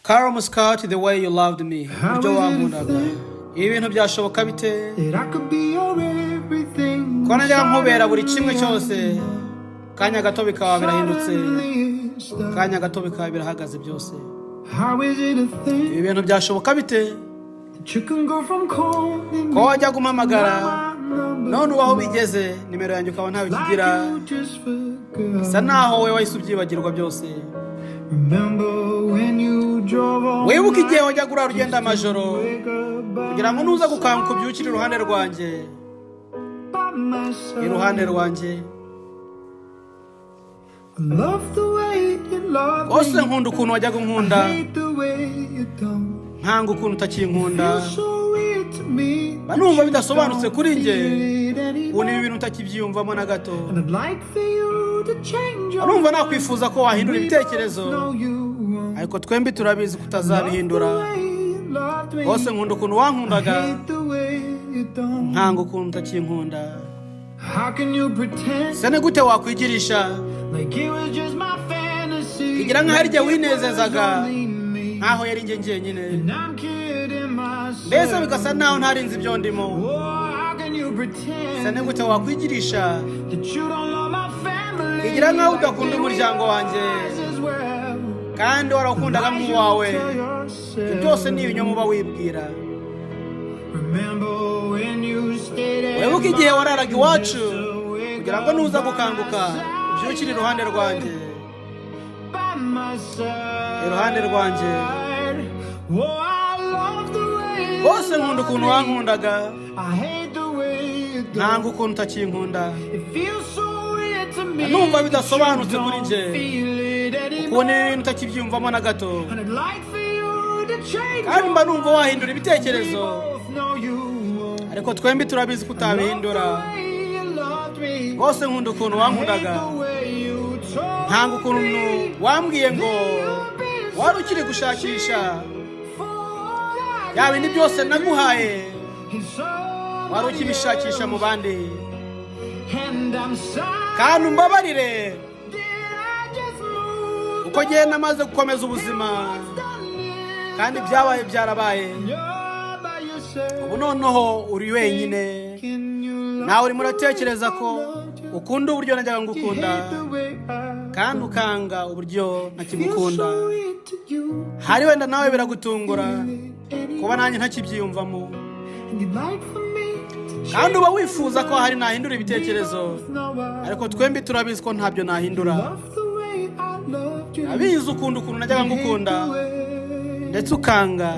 Callum Scott, "The Way You Loved Me", uburyo wankundaga. Ibi bintu byashoboka bite That I could be your everything? ko najyaga nkubera buri kimwe cyose, kanya gato bikaba birahindutse, Suddenly it's done. kanya gato bikaba birahagaze byose? How is it a thing Ibi bintu byashoboka bite that you can go from calling ko wajyaga umpamagara, my number none ubu aho bigeze nimero yanjye ukaba ntawe ukigira, like you just forgot? bisa naho wowe wahise ubyibagirwa byose? Remember when you drove all Wibuke igihe night wajyaga urara ugenda amajoro wake up by kugira ngo nuza gukanguka ubyukire iruhande rwanjye, by my side? iruhande rwanjye? I love the way you love Rwose me. nkunda ukuntu wajyaga unkunda, I hate the way you don't. nkanga ukuntu utakinkunda. Feels so weird to me. Mba numva bidasobanutse kuri njye Feel it anymore. ukuntu ibi bintu utakibyiyumvamo na gato. And I'd like for you to change your Numva nakwifuza ko wahindura ibitekerezo, No, you won't. ariko twembi turabizi ko utazabihindura. Love the way you loved me. Rwose nkunda ukuntu wankundaga, I hate the way you don't. nkanga ukuntu utakinkunda. How can you pretend Se ni gute wakwigirisha like it was just my fantasy? kugira nk'aho ari jye winezezaga, Only me. nk'aho yari njye njyenyine, And I'm kidding myself. mbese bigasa naho ntarinzi ibyo ndimo? Oh, how can you pretend Se ni gute wakwigirisha that you don't love my family? kugira nk'aho udakunda umuryango wanjye As well. kandi warawukundaga nk'uwawe? Ibyo byose ni ibinyoma uba wibwira. Remember when you stayed at Wibuke igihe wararaga iwacu kugira ngo nuza gukanguka ubyukire iruhande rwanjye, by my side. iruhande rwanjye? Oh, I love the way you Rwose nkunda ukuntu wankundaga, I hate the way you don't. nkanga ukuntu utakinkunda. It feels so weird to me Numva bidasobanutse that you kuri don't njye feel it anymore. ukuntu ibi bintu utakibyiyumvamo na gato. And I'd like for you to change Kandi mba numva wahindura ibitekerezo, We both know you won't. ariko twembi turabizi ko utabihindura. Love the way you loved me. Rwose nkunda ukuntu wankundaga, Hate the way you told nkanga ukuntu me wambwiye ngo wari ukiri gushakisha ya bindi byose naguhaye, wari ukibishakisha mu bandi. And I'm sorry. Kandi umbabarire Did I just move? kuko ngewe namaze gukomeza ubuzima, kandi ibyabaye byarabaye. You're by yourself. Ubu noneho uri wenyine, Can you nawe urimo uratekereza ko ukunda uburyo najyaga ngukunda, kandi ukanga uburyo ntakigukunda. Hari wenda nawe biragutungura kuba nanjye ntakibyiyumvamo, kandi uba wifuza ko hari nahindura ibitekerezo, ariko twembi turabizi ko ntabyo nahindura. Abizi ukunda ukuntu najyaga ngukunda, ndetse ukanga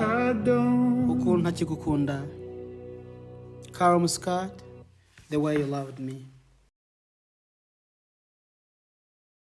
ukuntu ntakigukunda. Callum Scott, "The Way You Loved Me".